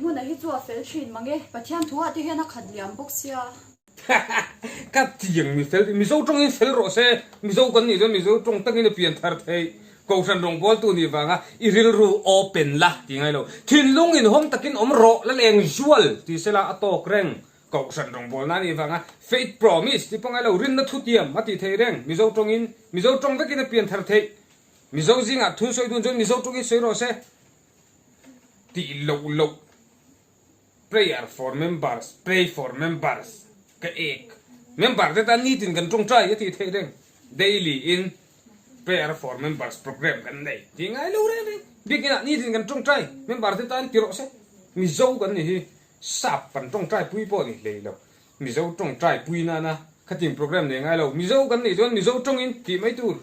Dinhmuna hi chu a fel thin mang e, Pathian thu ah te hian a khat liam bawk sia. Ka tiang mi fel, Mizo tawngin fel rawh se, Mizo kan nih chuan Mizo tawng takin a pian thar theih. Kohhran rawngbawltu nih vanga i rilru open la ti ngai lo. Thinlung inhawng takin awm rawh la leng zual ti sela a tawk reng. Kohhran rawngbawlna a nih vanga faith promise ti pawh ngai lo, rinna thutiam a tih theih reng. Mizo tawngin, Mizo tawng vekin a pian thar theih. Mizo zingah thun sawi dun chuan Mizo tawngin sawi rawh se tih loh loh. Prayer for members, pray for members ka ek. Member te tan nitin kan tawngtai a tih theih reng. Daily in prayer for members program kan nei tih ngai lo reng reng. Biakin ah nitin kan tawngtai member te tan ti rawh se. Mizo kan ni hi sap kan tawngtai pui pawh ni hlei lo. Mizo tawngtai pui nana khatin program nei ngai lo. Mizo kan nih chuan Mizo tawngin tih mai tur.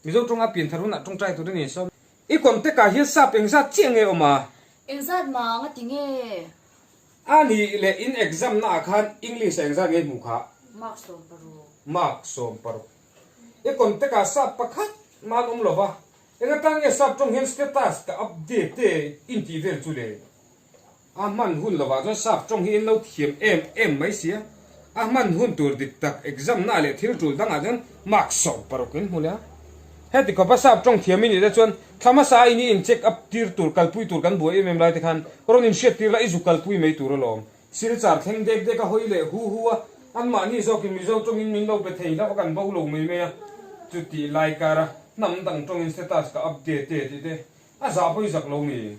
Mizo tawnga pianthar hunah tawngtai tur a ni sawm. I contact ah hian sap engzat chiah nge awm a? Engzat mang a ti nge? A nih leh in exam na ah khan English ah engzat nge hmuh kha? Mark 16. Mark 16. I contact ah sap pakhat man awm lo va, eng atan nge sap tawng hian status ka update te in tih vel chu le? A hman hun lovah chuan sap tawng hi in lo thiam em em mai sia. A hman hun tur dik tak exam na leh thil tul dangah chuan mark 16 in hmu leh a. Heti khawpa sap tawng thiam i nih te chuan thla hmasa a in i in check up tir tur kalpui tur kan buai em em lai te khan rawn in hriat tir la i zu kalpui mai tur alawm. Silchar thleng dek dek a hawi leh hu hu a, anmahni zawkin Mizo tawngin min lo be thei hlauh a kan bo lo mai mai a. Chutih lai kara hnam dang tawngin status ka update e tih te a zah pawi zak lo mi.